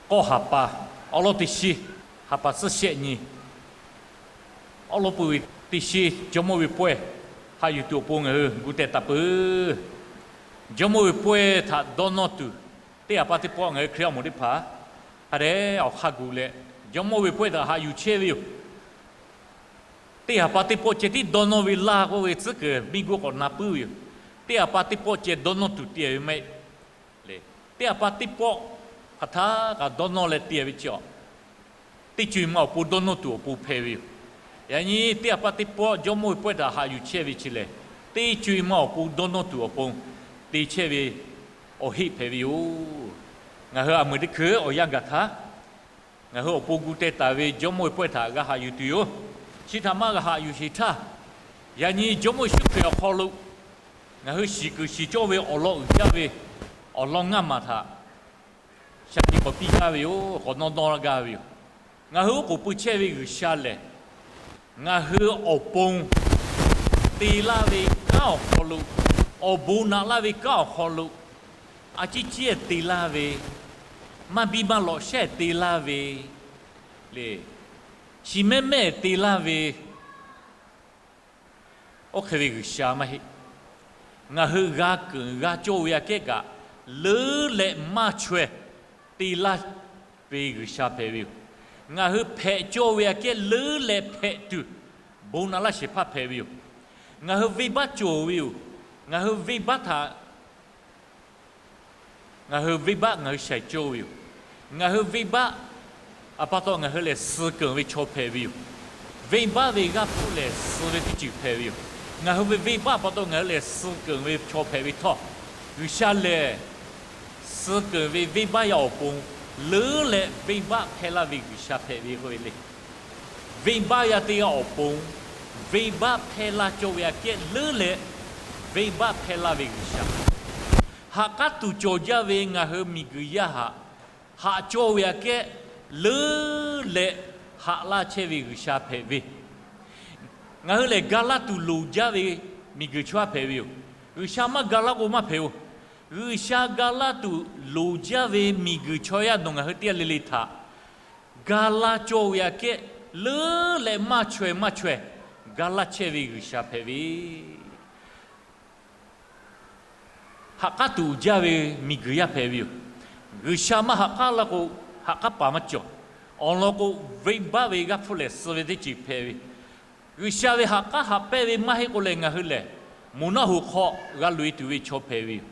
k'awˇ haˍ pa, awˉ lawˉ teˇ shiˉ, haˍ pa suhˉ shehˆ nyi, awˉ lawˉ peuˬ ve teˇ shiˉ, Jawˇmawˇ ve pawehˇ haꞈ yuˬ tuˬ awˬ pon ngaˬ hui gu teh taˍ peuˬ. Jawˇmawˇ ve pawehˇ htaꞈ dawˇ nawˇ tuˬ, teˇ haˍ pa teˇ pawˆ ngaˬ hui Hkriꞈ yaˇ awˬ moˍ teˇ hpaˍ hk'a dehꞈ awˬ hk'aˇ gu leh, Jawˇmawˇ ve pawehˇ htaꞈ haꞈ yuˬ chehˇ ve yoˬ. Teˇ haˍ pa teˇ pawˆ ceh tiˉ dawˇ nawˇ ve laˇ k'oˆ ve tcuhˉ kuiˬ miˬguiˬ k'awꞈ na puiˉ ve yoˬ. Teˇ haˍ pa teˇ pawˆ ceh dawˇ nawˇ tuˬ te ve maˇ heˆ le. Teˇ haˍ pa teˇ pawˆ hk'aˬ htaˇ kaꞈ dawˇ nawˇ leh te ve chi a, teˇ co e ma awˬ pon dawˇ nawˇ tuˬ awˬ pon hpehꞈ ve yoˬ. Yaꞈ nyi teˇ haˍ pa teˇ pawˆ Jawˇmawˇ ve pawehˇ htaꞈ haꞈ yuˬ chehˇ ve chi lehˬ, teˇ co e ma awˬ pon dawˇ nawˇ tuˬ awˬ pon te chehˇ ve awˬ heˆ hpehꞈ ve yoˬ. Ngaˬ hui aˬ meuˍ teˇ hkui awˬ yanˇ gaˬ htaˇ, ngaˬ hui awˬ pon gu teh taˍ ve Jawˇmawˇ ve pawehˇ htaꞈ g'a haꞈ yuˬ tuˬ yoˬ. Chi htaꞈ maˇ g'a haꞈ yuˬ sheˍ htaˇ, yaꞈ nyi Jawˇmawˇ Yeˍsuˆ Hkriꞈ awˬ hk'aw lo ngaˬ hui shiˍ kuiˬ shiˍ cawˇ ve awˬ lawn uiˍ jaˇ ve awˬ lawn ngaˇ maˬ htaꞈ sha tiꞈ k'awꞈ piˇ gaˇ ve yoˬ. K'awꞈ nawˇ dawˇ laˇ gaˇ ve yoˬ. Ngaˬ hui oˉ k'oˍ pui chehˇ ve G'uiˬsha lehˬ, ngaˬ hui awˬ pon te laˇ ve kanˉ awˬ hk'aw lo, awˬ bon naꞈ laˇ ve kanˉ awˬ hk'aw lo, a ciˉ ciˉ te laˇ ve, maˇ biˇ maˇ lawꞈ shehˉ te laˇ ve le, chi mehˉ mehˉ te laˇ ve, oˇ hk'e ve G'uiˬsha maˇ heˆ. Ngaˬ hui g'a keunˍ g'a cawˇ ve aꞈ kehˉ kaꞈ, leuˉ leh maˇ chaweh te laˇ ve G'uiˬsha hpehꞈ ve yoˬ. Ngaˬ hui hpehꞈ cawˇ ve aꞈ kehˉ leuˉ leh hpehꞈ tuˬ bon naꞈ laˇ shehˍ hpaˇ hpehꞈ ve yoˬ. Ngaˬ hui venˇbaˆ cawˬ ve yoˬ. Ngaˬ hui venˇbaˆ htaꞈ ngaˬ hui venˇbaˆ ngaˬ hui shaiˍ cawˇ ve yoˬ. Ngaˬ hui venˇbaˆ aꞈ pa taw ngaˬ hui lehˬ suh keunˍ ve chaw hpehꞈ ve yoˬ. Venˇbaˆ ve g'aˇ hpfuhˆ lehˬ suh ve teˇ ceuˬ hpehꞈ ve yoˬ. Ngaˬ hui ve venˇbaˆ pa taw ngaˬ hui lehˬ suh keunˍ ve chaw hpehꞈ ve htawˇ, G'uiˬsha lehˬ suh keunˍ ve venˇbaˆ yaˇ awˬ pon leuˉ leh venˇbaˆ hpehˇ laˇ ve G'uiˬsha hpehꞈ ve k'oˆ ve le. Venˇbaˆ yaˇ teˇ g'aˇ awˬ pon venˇbaˆ hpehˇ laˇ cawˇ ve aꞈ kehˉ leuˉ leh venˇbaˆ hpehˇ laˇ ve G'uiˬsha, haꞈ k'aˉ tuˬ cawˬ jaˇ ve ngaˬ hui miˬguiˬ yaˇ haꞈ haꞈ cawˇ ve aꞈ kehˉ leuˉ leh haꞈ laˇ chehˇ ve G'uiˬsha hpehꞈ ve, ngaˬ hui lehˬ ga laˇ tuˬ loˍ jaˇ ve miˬguiˬ chaw yaˇ hpehꞈ ve yoˬ. G'uiˬsha maˇ ga laˇ k'o maˇ hpehꞈ-oˬ. G'uiˬsha ga laˇ tuˬ loˍ jaˇ ve miˬguiˬ chaw yaˇ nawˬ ngaˬ hui teˇ g'aˇ le le htaꞈ ga laˇ cawˇ ve aꞈ kehˉ leuˉ leh maˇ chaweh maˇ chaweh ga laˇ chehˇ ve G'uiˬsha hpehꞈ ve, haꞈ k'aˉ tuˬ uiˍ jaˇ ve miˬguiˬ yaˇ hpehꞈ ve yoˬ. G'uiˬsha maˇ haꞈ k'aˉ laˇ k'o, haꞈ k'aˉ paˍ maˇ cawˬ. Awˬ lawn k'o, venˇbaˆ ve g'aˇ hpfuhˆ lehˬ suh ve teˇ ceuˬ hpehꞈ ve, G'uiˬsha ve haꞈ k'aˉ haꞈ pehnˇ ve maˇ heˆ k'o lehˬ, ngaˬ hui lehˬ moˬ naˆ hoꞈ hk'aw g'a loꞈ e tuˬ ve chaw hpehꞈ ve yoˬ.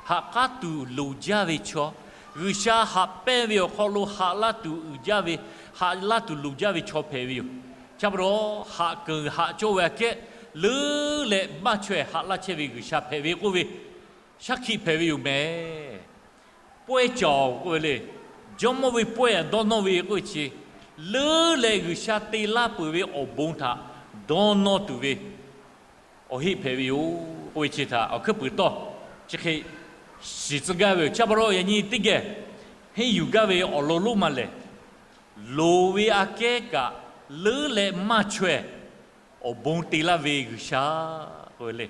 Haꞈ k'aˉ tuˬ loˍ jaˇ ve chaw, G'uiˬsha haꞈ pehnˇ ve awˬ hk'aw lo haꞈ laˇ tuˬ uiˍ jaˇ ve, haꞈ laˇ tuˬ loˍ jaˇ ve chaw hpehꞈ ve yoˬ. Chi pa taw, haꞈ keunˍ haꞈ cawˇ ve aꞈ kehˉ leuˉ leh maˇ chaweh haꞈ laˇ chehˇ ve G'uiˬsha hpehꞈ ve k'oˆ ve shaˉ hkiˆ hpehꞈ ve yoˬ mehˍ. Pawehˇ caˍ-oˬ k'oˆ ve le, Jawˇmawˇ ve pawehˇ dawˇ nawˇ ve k'oˆ ve chi, leuˉ leh G'uiˬsha te laˇ peuˬ ve awˬ bon htaꞈ dawˇ nawˇ tuˬ ve awˬ heˆ hpehꞈ ve yoˬ k'oˆ ve chi htaꞈ awˬ hkuiˉ puiˍ tawˇ chi hk'e shiˍ tcuh gaˇ ve yoˬ. Chi pa taw yaꞈ nyi teˇ geh henˇ yuˬ gaˇ ve awˬ lawn lonˉ ma lehˬ, loˍ ve aꞈ kehˉ kaꞈ leuˉ leh maˇ chaweh awˬ bon te laˇ ve G'uiˬsha k'oˆ ve le.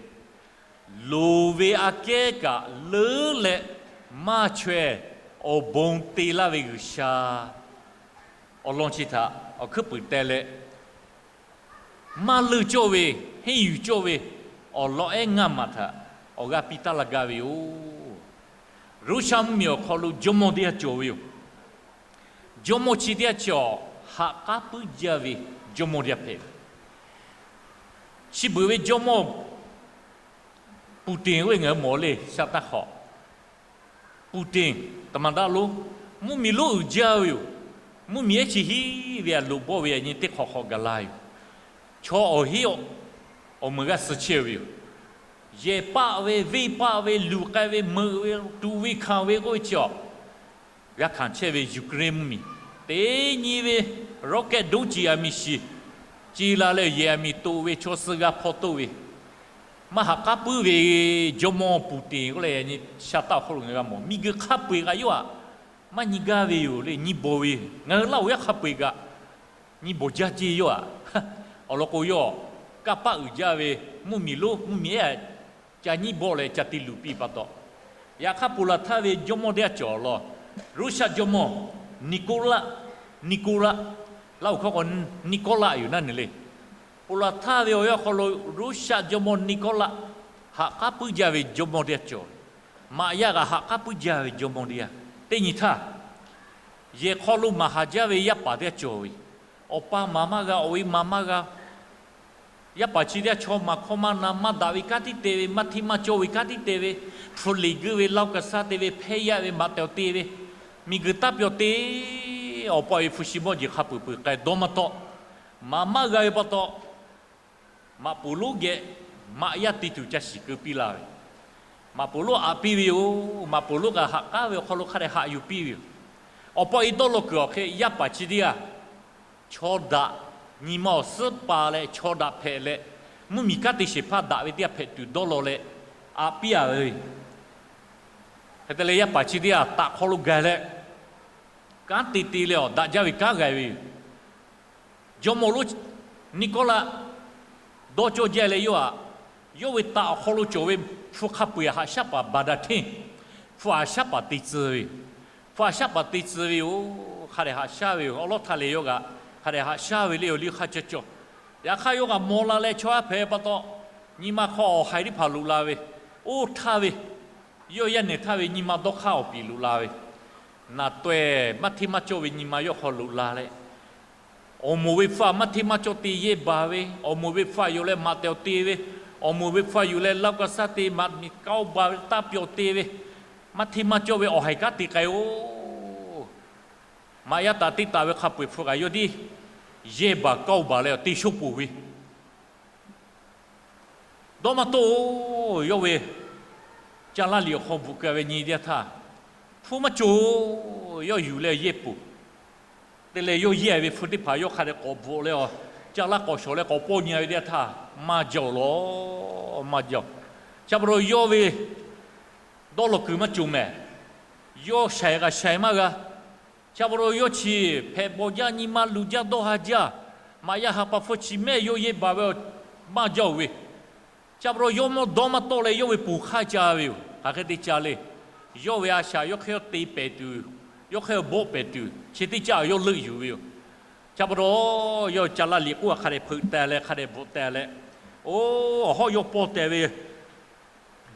Loˍ ve aꞈ kehˉ kaꞈ leuˉ leh maˇ chaweh awˬ bon te laˇ ve G'uiˬsha awˬ lawn chi htaꞈ awˬ hkuiˉ puiˍ teh leh, maˇ leuˇ cawˇ ve, henˇ yuˬ cawˇ ve awˬ lawn ehˉ ngaˇ maˬ htaꞈ awˬ g'aˇ piˇ taˉ laˇ gaˇ ve yoˬ. Ruˉshaˆ mvuhˇmiˬ awˬ hk'aw lo jawˇmawˇ teˇ g'aˇ cawˬ ve yoˬ. Jawˇmawˇ chi teˇ g'aˇ chi awˬ haꞈ k'aˉ puiˉ jaˇ ve jawˇmawˇ teˇ g'aˇ hpehꞈ ve. Chi beuꞈ ve jawˇmawˇ Puˍtinˍ k'oˆ ve ngaˬ hui mawˬ le, sha taˇ hk'awꞈ. Puˍtinˍ, taˍ maˍ daˆ lonˉ, mvuhˇmiˬ lonˉ uiˍ jaˇ ve yoˬ. Mvuhˇmiˬ ehˉ chi hiˉ ve aꞈ loꞈ bawˆ ve yaꞈ nyi teˇ hk'awꞈ hk'awꞈ gaˬ la yoˬ. Chaw awˬ heˆ awˬ meuˍ g'aˇ suh chehˇ ve yoˬ. Yehˬ paˆ ve, venˇ paˆ ve, luˬ k'ai ve, meuꞈ ve, tuꞈ ve hkanˍ ve k'oˆ ve chi awˬ g'a hkanˍ chehˇ ve Ukraine mvuhˇmiˬ, teˇ nyi ve rocket ဒုံးကျည် aˬ miˬ shiˍ ce la leh yehˬ aˬ miˬ toꞈ ve, chaw suh g'a hpaw toˆ ve, maˇ haꞈ k'aˉ puiˉ ve jawˇmawˇ Puˍtinˍ k'oˆ leh, yaꞈ nyi sha taˆ awˬ hk'oˆ lo ngaˬ g'a mawˬ, miˬguiˬ hk'a peu-eˬ kaꞈ yawˇ aꞈ maˇ nyi gaˇ ve yoˬ le. Nyi bawˬ ve, ngaˬ hui Laˇ huˍ yaˇ hk'a peu-eˬ kaꞈ nyi bawˬ jaˇ ceˇ yawˇ aꞈ. Awˬ lawn k'o, yawˇ kanˇ paˆ uiˍ jaˇ ve mvuhˇmiˬ lonˉ, mvuhˇmiˬ ehˉ ca nyi bawˆ leh ca te luˬ piˇ pa taw, yaꞈ hk'aˇ ponˬ laˬ htaˇ ve jawˇmawˇ teˇ g'aˇ cawˬ law, Ruˉshaˆ jawˇmawˇ Niˆkoˆlaˆ, Niˆkoˆlaˆ, Laˇ huˍ hkawˇ k'o Niˆkawˇlaˆ yoˬ naˉ nyi le. Ponˬ laˬ htaˇ ve awˬ yanˇ hk'aw lo Ruˉshaˆ jawˇmawˇ Niˆkawˇlaˆ haꞈ k'aˉ puiˉ jaˇ ve jawˇmawˇ teˇ g'aˇ cawˬ ve. Maꞈ yaˇ kaꞈ haꞈ k'aˉ puiˉ jaˇ ve jawˇmawˇ teˇ g'aˇ. Teˇ nyi htaˇ, yehˬ hk'aw lo maˍ haˍ jaˇ ve yaˇ paˍ teˇ g'aˇ cawˬ ve. Awˬ pa maˍ maˇ g'a, awˬ e maˍ maˇ g'a. Yaˇ paˍ chi teˇ g'aˇ chaw maˍ hkawˇ maˇ na, maˇ daꞈ ve kanˉ tiˉ te ve, maˇ hteˇ maˇ cawˇ ve kanˉ tiˉ te ve, hpu liꞈ guˇ ve, laˇ huˍ kaꞈ saˇ te ve, hpehˇ yaˇ ve, maꞈ tehˬ awˬ te ve, miˬguiˬ taˇ pyawˬ te. Awˬ pa awˬ e hpu shi mawˇ jeˬ hk'a peuˬ peuˬ k'ai dawˇ maˇ tawˆ. Maˍ maˇ g'a ve pa taw, maꞈ poˍ lonˉ geh maꞈ yaˇ te tuˬ ca shiˍ keu piˇ la ve. Maꞈ poˍ lonˉ aꞈ piˇ ve yoˬ. Maꞈ poˍ lonˉ kaꞈ haꞈ k'aˉ ve awˬ hk'aw lo hk'a dehꞈ haꞈ yuˬ piˇ ve yoˬ. Awˬ pa awˬ e dawˇ law kuiˬ awˬ hk'e yaˇ paˍ chi teˇ g'aˇ chaw daꞈ, nyi ma awˬ suhˉ pa leh chaw daꞈ hpehꞈ leh, mvuhˇmiˬ kanˉ te shehˍ hpaˇ daꞈ ve teˇ g'aˇ hpehꞈ tuˬ dawˇ law leh aꞈ piˇ a ve. Hk'e te leh yaˇ paˍ chi teˇ g'aˇ taꞈ hk'aw lo gaˬ leh, kanˉ te te leh awˬ daꞈ jaˇ ve kanˉ g'a ve yoˬ. Jawˇmawˇ lonˉ Niˆkawˇlaˆ dawˇ cawˇ jaˇ leh yawˇ aꞈ, yawˇ ve taꞈ awˬ hk'aw lo cawˬ ve hpu hk'a peu-eˬ haꞈ shaˉ paˍ baˬ daꞈ hteˇ, hpu haꞈ shaˉ paˍ te tcuh ve yoˬ. Hpu haꞈ shaˉ paˍ te tcuh ve yoˬ. Hk'a dehꞈ haꞈ shaˉ ve yoˬ. Awˬ lawˉ htaˇ leh yawˇ kaꞈ hk'a dehꞈ haꞈ shaˉ ve le awˬ liˇ hk'a caw caw. Yaꞈ hk'aˇ yawˇ kaꞈ maw la leh chaw haˉ hpehꞈ pa taw, nyi ma hk'aw awˬ haiˬ teˇ hpaˍ loꞈ la ve, oˇ htaˇ ve, yawˇ yaˇ nehˬ htaˇ ve nyi ma dawˇ hk'aˇ awˬ piˍ loꞈ la ve, naˬ taweh maˇ hteˇ maˇ cawˇ ve nyi ma yawˇ hk'aw loꞈ la leh, awˬ moˍ ve hpu maˇ hteˇ maˇ cawˇ te yehˇ baˬ ve, awˬ moˍ ve hpu yuˬ leh maꞈ tehˬ awˬ te ve, awˬ moˍ ve hpu yuˬ leh laˇ huˍ kaꞈ saˇ te maꞈ miˬ kawˇ baˬ ve taˇ pyawˬ te ve, maˇ hteˇ maˇ cawˇ ve awˬ haiˬ kanˉ te k'ai-o. Maꞈ yaˇ taˍ teˇ taˍ ve hk'a peu-eˬ hpu kaꞈ yawˇ tiˉ yehˇ baˬ kawˇ baˬ leh awˬ te shoˉ poˬ ve dawˇ maˇ tawˆ-o. Yawˇ ve ca laˇ liꞈ awˬ hk'aw bvuhꞈ keu ve nyi teˇ g'aˇ htaˇ, hpu maˇ cawˬ-o. Yawˇ yuˬ leh yehˇ poˬ te leh yawˇ yehˇ ve hpu teˇ hpaˍ yawˇ hk'a dehꞈ k'awꞈ bvuhꞈ leh, ca laˇ k'awꞈ shawˍ leh k'awꞈ pawˇ nyi ve teˇ g'aˇ htaˇ, maˇ jaˇ-oˬ lawˬ, maˇ jaˇ-oˬ. Chi pa taw yawˇ ve dawˇ law kuiˬ maˇ cawˬ mehˍ. Yawˇ shaiˍ kaꞈ shaiˍ maˇ g'a. Chi pa taw yawˇ chi hpehꞈ bawˬ jaˇ, nyi ma luˬ jaˇ, dawˇ ha jaˇ. Maꞈ yaˇ ha pa hpfuhˇ chi mehˆ yawˇ yehˇ baˬ ve, maˇ jaˇ-oˬ ve. Chi pa taw yawˇ mawˇ dawˇ maˇ tawˆ leh yawˇ ve ponˬ hk'aˇ ca ve yoˬ. Hk'aˬ hk'e te ca le. Yawˇ ve a shaꞈ yawˇ hk'e te pehˍ tuˬ, yawˇ hk'e bawˆ pehˍ tuˬ chi teˇ caˇ yawˇ leuˆ yuˬ ve yoˬ. Chi pa taw yawˇ ca laˇ liꞈ k'oˆ hk'a dehꞈ hpeuꞈ teh leh hk'a dehꞈ bvuhꞈ teh leh, oˇ awˬ hawˉ yawˇ pawˇ teh ve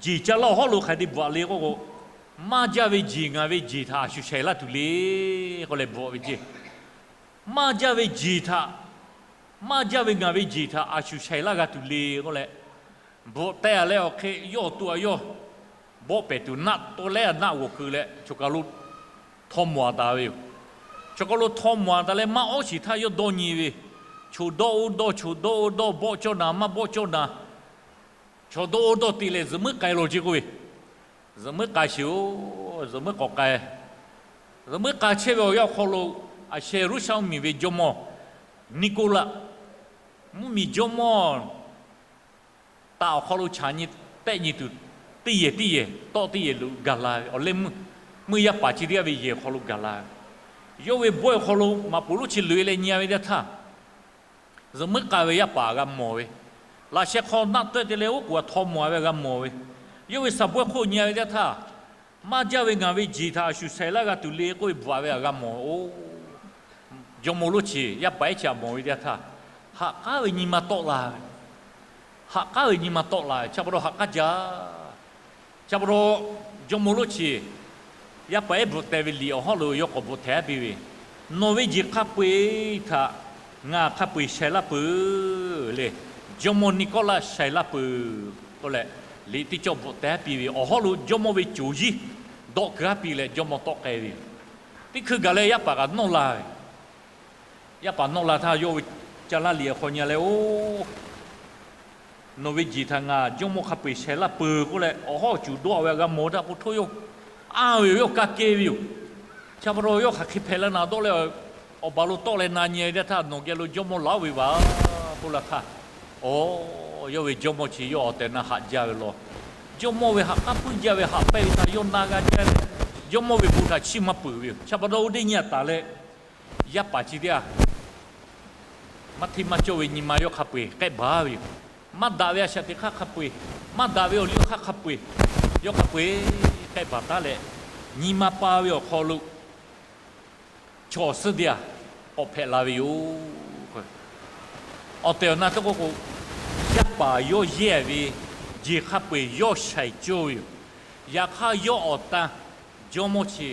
jeˬ ca laˇ awˬ hawˉ lo hk'aˬ hk'e te bvuhꞈ le k'oˆ k'o, maˇ jaˇ ve jeˬ ngaˬ ve jeˬ htaꞈ a shu shaiˍ laˇ tuˬ le k'oˆ leh bvuhꞈ ve ceˇ. Maˇ jaˇ ve jeˬ htaꞈ, maˇ jaˇ ve ngaˬ ve jeˬ htaꞈ a shu shaiˍ laˇ g'a tuˬ le k'oˆ leh, bvuhꞈ teh leh awˬ hk'e yawˇ awˬ to a yawˇ bawˆ pehˍ tuˬ naˆ tawˆ leh naˆ g'awˬ keu leh choˬ kaˬ lo htaw mawˬ taˍ ve yoˬ. Choˬ kaˬ lo htaw mawˬ taˍ leh maˇ awˉ shiˍ htaˇ yawˇ dawˇ nyi ve, choˬ dawˇ oˇ dawˇ, choˬ dawˇ oˇ dawˇ, bawˆ cawˇ na maˇ bawˆ cawˇ na, chaw dawˇ oˇ dawˇ te leh zuhꞈ muiˉ k'ai lawˬ ceˇ k'oˆ ve, zuhꞈ muiˉ k'ai sheˍ-oˬ, zuhꞈ muiˉ k'awꞈ k'ai. Zuhꞈ muiˉ k'ai chehˇ ve awˬ yanˇ awˬ hk'aw lo, aˬ sheh Ruˉshaˆ mvuhˇmiˬ ve jawˇmawˇ Niˆkoˆlaˆ, mvuhˇmiˬ jawˇmawˇ taꞈ awˬ hk'aw lo chaꞈ nyi tehˆ nyi tuˬ, teˇ yehˬ teˇ yehˬ tawˆ teˇ yehˬ lo gaˬ la ve awˬ leh meuˇ, meuˇ yaˇ paˍ chi teˇ g'aˇ ve yehˬ awˬ hk'aw lo gaˬ la ve. Yawˇ ve bawehˇ awˬ hk'aw lo maꞈ poˍ lonˉ chi loꞈ-e leh nyi-a ve teˇ g'aˇ htaˇ, zuhꞈ muiˉ k'ai ve yaˇ paˍ g'a mawˬ ve, laꞈ sheh hk'aw naˆ tawehˇ te leh oˉ k'oˍ a htaw mawˬ-a ve g'a mawˬ ve, yawˇ ve saˍ bawehˇ hk'oˆ nyi-a ve teˇ g'aˇ htaˇ, maˇ jaˇ ve ngaˬ ve jeˬ htaꞈ a shu shaiˍ laˇ g'a tuˬ le k'oˆ ve bvuhꞈ-a ve htaꞈ g'a mawˬ-o. Jawˇmawˇ lonˉ chi yaˇ paˍ ehˉ chi htaꞈ mawˬ ve teˇ g'aˇ htaˇ, haꞈ k'aˉ ve nyi ma tawˆ la ve, haꞈ k'aˉ ve nyi ma tawˆ la ve, chi pa taw haꞈ k'aˉ jaˇ. Chi pa taw jawˇmawˇ lonˉ chi yaˇ paˍ ehˉ bvuhꞈ teh ve liꞈ awˬ hawˉ lo yawˇ k'awꞈ bvuhꞈ tehˍ-a piˇ ve, nawˬ ve jeˬ hk'a peu-eˬ htaꞈ ngaˬ hk'a peu-eˬ shaiˍ laˇ peuˬ le. Jawˇmawˇ Niˆkawˇlaˆ shaiˍ laˇ peuˬ k'oˆ leh, liꞈ teˇ cawˇ bvuhꞈ tehˍ-a piˇ ve awˬ hawˉ lo jawˇmawˇ ve coˬ yiˉ dawˆ keu-a piˇ leh jawˇmawˇ tawˆ k'ai ve yoˬ. Teˇ hkui gaˬ leh yaˇ paˍ kaꞈ nawˇ la ve, yaˇ paˍ nawˇ la htaˇ yawˇ ve ca laˇ liꞈ awˬ hk'aw nyi leh, oˬ, nawˬ ve jeˬ htaꞈ ngaˬ jawˇmawˇ hk'a peu-eˬ shaiˍ laˇ peuˬ k'oˆ leh awˬ hawˉ cuˬ dawˆ ve htaꞈ g'a mawˬ htaˇ k'o, hto yawˇ anˇ ve yoˬ, yawˇ ka kehˬ ve yoˬ. Chi pa taw yawˇ hk'aˬ hk'e hpehꞈ la na dawˇ leh, awˬ baˬ lo tawˆ leh na nyi ve teˇ g'aˇ htaˇ, nawˬ geh lo jawˇmawˇ laˬ-oˆ ve vaˬ k'oˆ la htaˇ, oˬ, yawˇ ve jawˇmawˇ chi yawˇ awˬ tehˬ na haꞈ jaˇ ve law. Jawˇmawˇ ve haꞈ k'aˉ puiˉ jaˇ ve haꞈ pehnˇ ve htaꞈ yawˇ na g'a jaˇ leh, jawˇmawˇ ve bon htaꞈ chiˇ maˇ peuˬ ve yoˬ. Chi pa taw oˇ teˇ nyi a taˍ leh, yaˇ paˍ chi teˇ g'aˇ maˇ hteˇ maˇ cawˇ ve nyi ma yawˇ hk'a peu-eˬ k'ehˆ baˬ ve yoˬ. Maˇ daꞈ ve a shaꞈ teꞈ hk'aˇ hk'a peu-eˬ, maˇ daꞈ ve awˬ liˇ hk'aˇ hk'a peu-eˬ, yawˇ hk'a peu-eˬ k'ehˆ baˬ taˉ leh, nyi ma pa ve awˬ hk'aw lo chaw awˬ suhˉ teˇ g'aˇ k'awꞈ hpehꞈ la ve yoˬ. Awˬ tehˬ awˬ na teˇ k'oˆ k'o, yaˇ paˍ yawˇ yehˇ ve jeˬ hk'a peu-eˬ yawˇ shaiˍ cawˇ ve yoˬ. Yaꞈ hk'aˇ, yawˇ awˬ tan jawˇmawˇ chi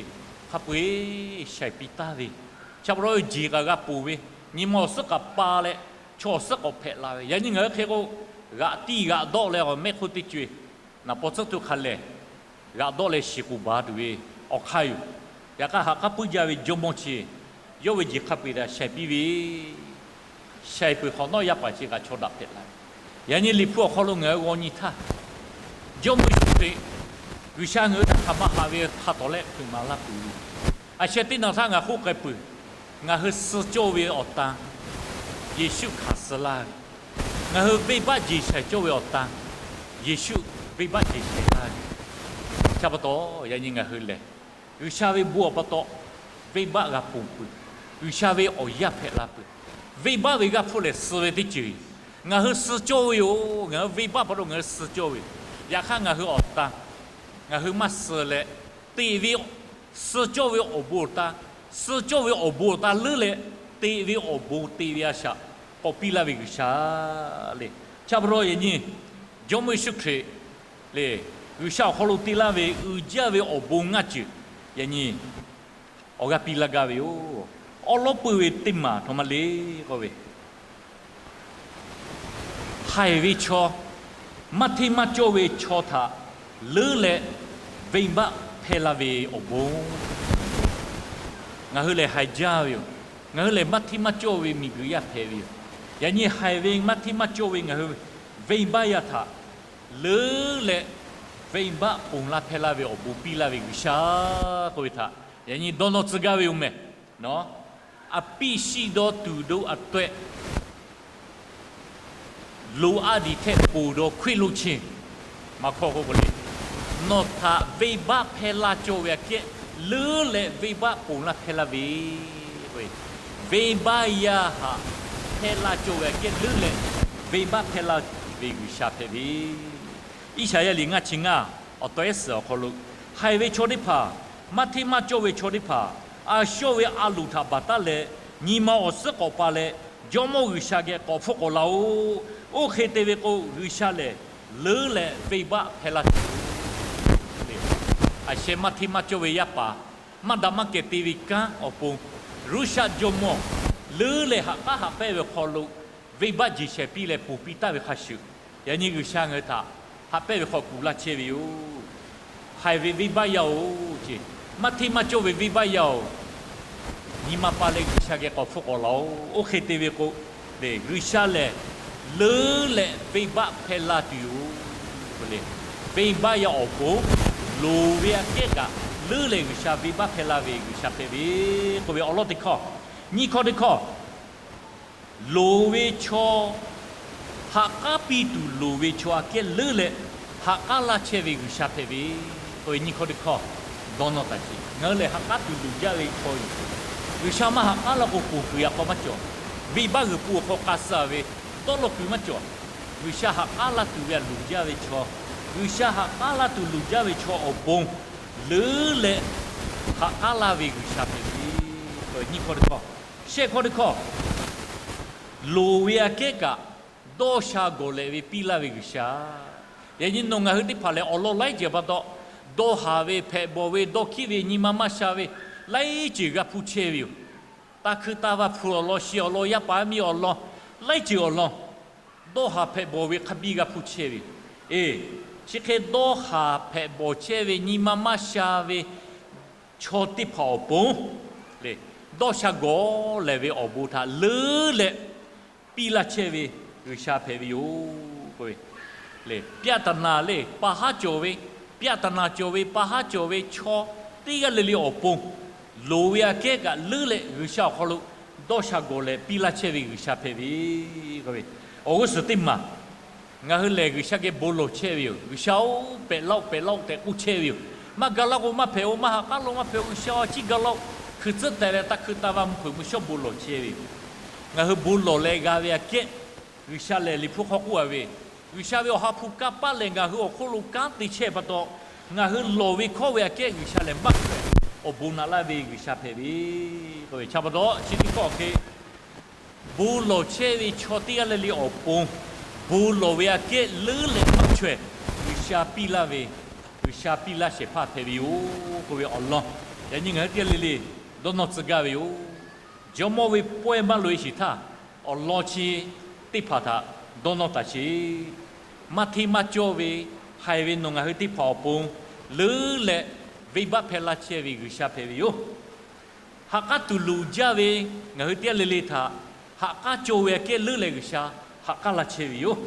hk'a peu-eˬ shaiˍ piˇ taˍ ve, chi pa taw jeˬ kaꞈ g'a ponˬ ve, nyi ma awˬ suhˉ kaꞈ pa leh, chaw awˬ suhˉ k'awꞈ hpehꞈ la ve. Yaꞈ nyi ngaˬ hui hk'e k'o, g'aꞈ tiˇ g'aꞈ dawˆ leh awˬ mehˆ hk'oˆ teˇ co-e naˍ paw tcuhˉ tuˬ hk'a lehˬ, g'aꞈ dawˆ leh shiˍ k'oˍ baˬ tuˬ ve awˬ hk'aˇ yoˬ. Yaꞈ hk'aˇ, ha k'aˉ puiˉ jaˇ ve jawˇmawˇ chi yawˇ ve jeˬ hk'a peu-eˬ htaꞈ shaiˍ piˇ ve, shaiˍ peuˬ hk'awꞈ nawˉ yaˇ paˍ chi kaꞈ chaw daꞈ hpehꞈ la ve. Yaꞈ nyi Liꞈ hpu awˬ hk'aw lo ngaˬ hui g'aw nyi htaˇ, Jawˇmawˇ Yeˍsuˆ Hkriꞈ G'uiˬsha ngaˬ hui htaꞈ hk'aˬ ma haꞈ ve hk'a tawˍ leh hpeuꞈ maˍ laˇ peuˬ ve, a sheh teˇ naˬ htaˇ ngaˬ k'oˆ k'ai peuˬ. Ngaˬ hui suh cawˇ ve awˬ tan Yeˍsuˆ hkanˍ suh laˇ ve, ngaˬ hui venˇbaˆ jeˬ shaiˍ cawˇ ve awˬ tan Yeˍsuˆ venˇbaˆ jeˬ shaiˍ laˇ ve. Chi pa taw, yaꞈ nyi ngaˬ hui lehˬ, G'uiˬsha ve bon awˬ pa taw venˇbaˆ g'a ponˬ peuˬ. G'uiˬsha ve awˬ yaˇ hpehꞈ la peuˬ. Venˇbaˆ ve g'aˇ hpfuhˇ lehˬ suh ve teˇ ceuˬ ngaˬ hui suh cawˇ ve yoˬ. Ngaˬ hui venˇbaˆ pa taw ngaˬ hui suh cawˇ ve, yaꞈ hk'aˇ ngaˬ hui awˬ tan, ngaˬ hui maˇ suh leh, teꞈ ve, suh cawˇ ve awˬ bon awˬ tan, suh cawˇ ve awˬ bon awˬ tan leuˉ leh, teꞈ ve awˬ bon teꞈ ve a shaꞈ k'awꞈ piˇ laˇ ve G'uiˬsha le. Chi pa taw yaꞈ nyi Jawˇmawˇ Yeˍsuˆ Hkriꞈ lehˬ, G'uiˬsha awˬ hk'aw lo te laˇ ve uiˍ jaˇ ve awˬ bon ngaˇ ceuˬ, yaꞈ nyi awˬ g'aˇ piˇ laˇ gaˇ ve yoˬ. Awˉ lawˉ peuˇ ve teˇ maˬ htaꞈ ma le k'oˆ ve, haiˬ ve chaw, maˇ hteˇ maˇ cawˇ ve chaw htaꞈ leuˉ leh venˇbaˆ hpehˇ laˇ ve awˬ bon. Ngaˬ hui lehˬ haiˬ jaˇ ve yoˬ. Ngaˬ hui lehˬ maˇ hteˇ maˇ cawˇ ve miˬguiˬ yaˇ hpehꞈ ve yoˬ. Yaꞈ nyi haiˬ ve maˇ hteˇ maˇ cawˇ ve ngaˬ hui venˇbaˆ yaˇ htaꞈ leuˉ leh venˇbaˆ ponˬ laˇ hpehˇ laˇ ve awˬ bon piˇ laˇ ve G'uiˬsha k'oˆ ve htaꞈ yaꞈ nyi dawˇ nawˇ tcuh gaˇ ve yoˬ meh. A piˇ shiˆ dawˇ tuˬ dawˇ a tawehˆ, loꞈ a diˬ htehˆ poˬ daw hkuiˆ lo chi, maˇ hkawˇ k'oˆ k'o le, nawˬ htaꞈ venˇbaˆ hpehˇ laˇ cawˇ ve aꞈ kehˉ leuˉ leh venˇbaˆ ponˬ laˇ hpehˇ laˇ ve, venˇbaˆ yaˇ htaꞈ hpehˇ laˇ cawˇ ve aꞈ kehˉ leuˉ leh venˇbaˆ hpehˇ laˇ ve G'uiˬsha hpehꞈ ve. Iˉsaˍyaˆ liꞈ ngaˇ chi ngaˇ awˬ tawehˉ suhˍ awˬ hk'aw lo, haiˬ ve chaw teˇ hpaˍ, maˇ hteˇ maˇ cawˇ ve chaw teˇ hpaˍ, a shawˇ ve a loˍ htaꞈ baˬ taˉ leh, nyi ma awˬ suhˉ k'awꞈ pa leh, Jawˇmawˇ G'uiˬsha geh k'awꞈ hpfuhˆ k'awꞈ laˬ-oꞈ. Oˇ hk'e te ve k'o, G'uiˬsha lehˬ leuˉ leh venˇbaˆ hpehˇ laˇ tuˬ le. A sheh maˇ hteˇ maˇ cawˇ ve yaˇ paˍ, maˇ daꞈ maˇ kehˬ te ve kanˉ awˬ pon, Ruˇshaˆ jawˇmawˇ leuˉ leh haꞈ k'aˉ haꞈ pehnˇ ve awˬ hk'aw lo venˇbaˆ jeˬ shehˍ piˇ leh ponˬ piˇ taˍ ve hk'a shuˍ, yaꞈ nyi G'uiˬsha ngaˬ hui htaꞈ haꞈ pehnˇ ve hk'aw kuˬ laˇ chehˇ ve yoˬ. Haiˬ ve venˇbaˆ yaˇ-oˬ ce, maˇ hteˇ maˇ cawˇ ve venˇbaˆ yaˇ-oˬ, nyi ma pa leh G'uiˬsha geh k'awꞈ hpfuhˆ k'awꞈ laˬ-oꞈ. Oˇ hk'e te ve k'o, G'uiˬsha lehˬ leuˉ leh venˇbaˆ hpehˇ laˇ tuˬ yoˬ. Venˇbaˆ yaˇ awˬ pon loˍ ve aꞈ kehˉ kaꞈ leuˉ leh G'uiˬsha venˇbaˆ hpehˇ laˇ ve G'uiˬsha hpehꞈ ve k'oˆ ve awˬ lawn teˇ hkawˇ. Nyiˇ hkawˇ teˇ hkawˇ, loˍ ve chaw haꞈ k'aˉ piˇ tuˬ loˍ ve chaw aꞈ kehˉ leuˉ leh haꞈ k'aˉ laˇ chehˇ ve G'uiˬsha hpehꞈ ve k'oˆ ve nyiˇ hkawˇ teˇ hkawˇ dawˇ nawˇ taˍ sheˍ. Ngaˬ hui lehˬ haꞈ k'aˉ tuˬ loˍ jaˇ ve chaw yoˬ. G'uiˬsha maˇ haꞈ k'aˉ laˇ k'o, ponˬ kuiˬ yaꞈ k'aw maˇ cawˬ. Venˇbaˆ g'uiˬ pu awˬ hk'aw k'a suh ve dawˇ law kuiˬ maˇ cawˬ. G'uiˬsha haꞈ k'aˉ laˇ tuˬ ve aꞈ loˍ jaˇ ve chaw, G'uiˬsha haꞈ k'aˉ laˇ tuˬ loˍ jaˇ ve chaw awˬ pon leuˉ leh haꞈ k'aˉ laˇ ve G'uiˬsha hpehꞈ ve k'oˆ ve nyiˇ hkawˇ teˇ hkawˇ. Shehˆ hkawˇ teˇ hkawˇ, loˍ ve aꞈ kehˉ kaꞈ dawˇ sha gawˬ lehꞈ ve piˇ laˇ ve G'uiˬsha. Yaꞈ nyi nawˬ ngaˬ hui teˇ hpaˍ lehˬ awˬ lawn laiˉ ceuˬ pa taw, dawˇ haˍ ve, hpehꞈ bawˬ ve, dawˇ hkiˆ ve, nyi ma maˇ sha ve, laiˉ ceuˬ g'a hpuˇ chehˇ ve yoˬ. Taˇ hkuiˇ taˇ vaˇ hpu awˬ lawn, shi awˬ lawn, yaˇ paˍ yaˇ miˇ awˬ lawn, laiˉ ceuˬ awˬ lawn dawˇ haˍ hpehꞈ bawˬ ve hk'a biˇ g'a hpuˇ chehˇ ve yoˬ. Eˬ, chi hk'e dawˇ haˍ hpehꞈ bawˬ chehˇ ve, nyi ma maˇ sha ve chaw teˇ hpaˍ awˬ pon lehˬ, dawˇ sha gawˬ lehꞈ ve awˬ bon htaꞈ leuˉ leh piˇ laˇ chehˇ ve G'uiˬsha hpehꞈ ve yoˬ k'oˆ ve. Lehˬ, ပြဿနာ lehˬ pa haˉ cawˬ ve, ပြဿနာ cawˬ ve, pa haˉ cawˬ ve chaw teˇ g'aˇ le le awˬ pon loˍ ve aꞈ kehˉ kaꞈ leuˉ leh G'uiˬsha awˬ hk'aw lo dawˇ sha gawˬ lehꞈ piˇ laˇ chehˇ ve G'uiˬsha hpehꞈ ve k'oˆ ve. Awˬ g'uˇ suhˍ teˇ maˬ ngaˬ hui lehˬ G'uiˬsha geh bon lawˬ chehˇ ve yoˬ. G'uiˬsha-oˬ, pehꞈ laˇ-oˆ, pehꞈ laˇ-oˆ tehꞈ k'oˆ chehˇ ve yoˬ. Maˇ ga laˇ k'o maˇ hpehꞈ-oˬ, maˇ haꞈ k'aˉ laˇ maˇ hpehꞈ-oˬ, G'uiˬsha-oˬ, a ciˉ ga laˇ-oˆ, hkui tcuhˉ teh leh taˇ hkuiˇ taˇ vaˇ mvuhˇ hpeuꞈ mvuhˇ shawˉ bon lawˬ chehˇ ve yoˬ. Ngaˬ hui bon lawˬ leh g'a ve aꞈ kehˉ, G'uiˬsha lehˬ Liꞈ hpu hk'aw k'oˆ a ve, G'uiˬsha ve awˬ ha hpu kanˇ paˆ lehˬ ngaˬ hui awˬ hk'oˆ lo kanˉ te chehˇ pa taw, ngaˬ hui lawˬ ve hkawˇ ve aꞈ kehˉ G'uiˬsha lehˬ maˇ hpehꞈ. awˬ bon naꞈ laˇ ve G'uiˬsha hpehꞈ ve k'oˆ ve, cha pa taw chi teˇ hkawˇ awˬ hk'e bon lawˬ chehˇ ve chaw teˇ g'aˇ le le awˬ pon, bon lawˬ ve aꞈ kehˉ leuˉ leh maˇ chaweh, G'uiˬsha piˇ laˇ ve, G'uiˬsha piˇ laˇ shehˍ hpaˇ hpehꞈ ve yoˬ k'oˆ ve awˬ lawn, yaꞈ nyi ngaˬ hui teˇ g'aˇ le le dawˇ nawˇ tcuh gaˇ ve yoˬ. Jawˇmawˇ ve pawehˇ maˇ loꞈ e sheˍ htaˇ, awˬ lawn chi teˇ hpaˍ htaꞈ dawˇ nawˇ taˍ sheˍ. Maˇ hteˇ maˇ cawˇ ve haiˬ ve nawˬ ngaˬ hui teˇ hpaˍ awˬ pon leuˉ leh venˇbaˆ hpehˇ laˇ chehˇ ve G'uiˬsha hpehꞈ ve yoˬ. Ha k'aˉ tuˬ loˍ jaˇ ve ngaˬ hui teˇ g'aˇ le le htaꞈ ha k'aˉ cawˇ ve aꞈ kehˉ leuˉ leh G'uiˬsha ha k'aˉ laˇ chehˇ ve yoˬ.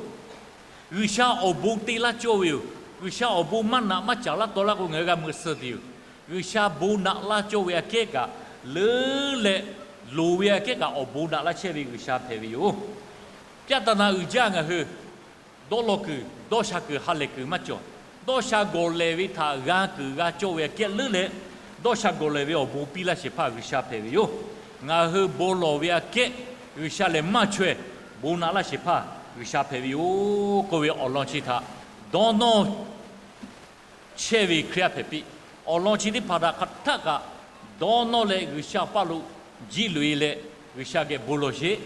G'uiˬsha awˬ bon te laˇ cawˇ ve yoˬ. G'uiˬsha awˬ bon maˇ naꞈ maˇ caˍ laˇ taw laˇ k'o, ngaˬ hui g'a meuꞈ suh tuˬ yoˬ. G'uiˬsha bon naꞈ laˇ cawˇ ve aꞈ kehˉ kaꞈ leuˉ leh, loˍ ve aꞈ kehˉ kaꞈ awˬ bon naꞈ laˇ chehˇ ve G'uiˬsha hpehꞈ ve yoˬ. Pyaˇ taˍ naˍ uiˍ jaˇ ngaˬ hui dawˇ law kuiˬ, dawˇ sha kuiˬ, ha lehˬ kuiˬ maˇ cawˬ. Dawˇ sha gawˬ lehˬ ve htaꞈ g'a kuiˬ g'a cawˇ ve aꞈ kehˉ leuˉ leh, dawˇ sha gawˬ lehˬ ve awˬ bon piˇ laˇ shehˍ hpaˇ G'uiˬsha hpehꞈ ve yoˬ. Ngaˬ hui bon lawˬ ve aꞈ kehˉ G'uiˬsha lehˬ maˇ chaweh, bon naꞈ laˇ shehˍ hpaˇ G'uiˬsha hpehꞈ ve yoˬ k'oˆ ve awˬ lawn chi htaꞈ dawˇ nawˇ chehˇ ve Hkriꞈ yaˇ hpehꞈ piˇ. Awˬ lawn chi teˇ hpaˍ htaꞈ hk'aˬ htaˆ kaꞈ dawˇ nawˇ leh G'uiˬsha awˬ paˇ lo jiˇ loꞈ e leh, G'uiˬsha geh bon lawˬ sheˍ.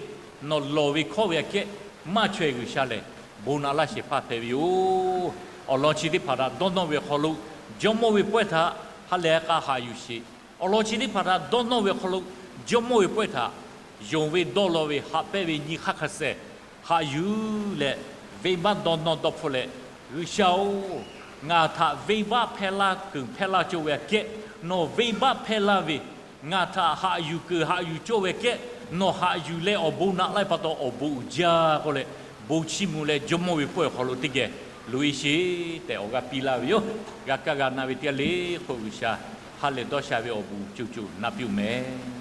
Nawˬ lawˬ ve hkawˇ ve aꞈ kehˉ maˇ chaweh, G'uiˬsha lehˬ bon naꞈ laˇ shehˍ hpaˇ hpehꞈ ve yoˬ. Awˬ lawn chi teˇ hpaˍ htaꞈ dawˇ nawˇ ve awˬ hk'aw lo Jawˇmawˇ ve pawehˇ htaꞈ ha lehˬ ha k'a haꞈ yuˬ sheˍ. Awˬ lawn chi teˇ hpaˍ htaꞈ dawˇ nawˇ ve awˬ hk'aw lo Jawˇmawˇ ve pawehˇ htaꞈ yonˍ ve dawˇ law ve haꞈ pehnˇ ve nyi hk'aˇ hk'a sehˍ haꞈ yuˬ leh, venˇbaˆ dawˇ nawˇ dawˇ hpfuhˆ leh, G'uiˬsha-oˬ, ngaˬ htaꞈ venˇbaˆ hpehˇ laˇ kuiˬ hpehˇ laˇ cawˇ ve aꞈ kehˉ nawˬ venˇbaˆ hpehˇ laˇ ve, ngaˬ htaꞈ haꞈ yuˬ kuiˬ haꞈ yuˬ cawˇ ve aꞈ kehˉ nawˬ haꞈ yuˬ leh awˬ bon naꞈ laˇ ve pa taw awˬ bon uiˍ jaˇ k'oˆ leh, bon chiˇ mvuh leh Jawˇmawˇ ve pawehˇ awˬ hk'aw lo teˇ geh loꞈ e sheˍ tehꞈ awˬ g'aˇ piˇ laˇ ve yoˬ. G'a kaˇ g'a na ve teˇ g'aˇ le k'o, G'uiˬsha ha lehˬ dawˇ sha ve awˬ bon co co naꞈ piˇ-oˬ mehˍ.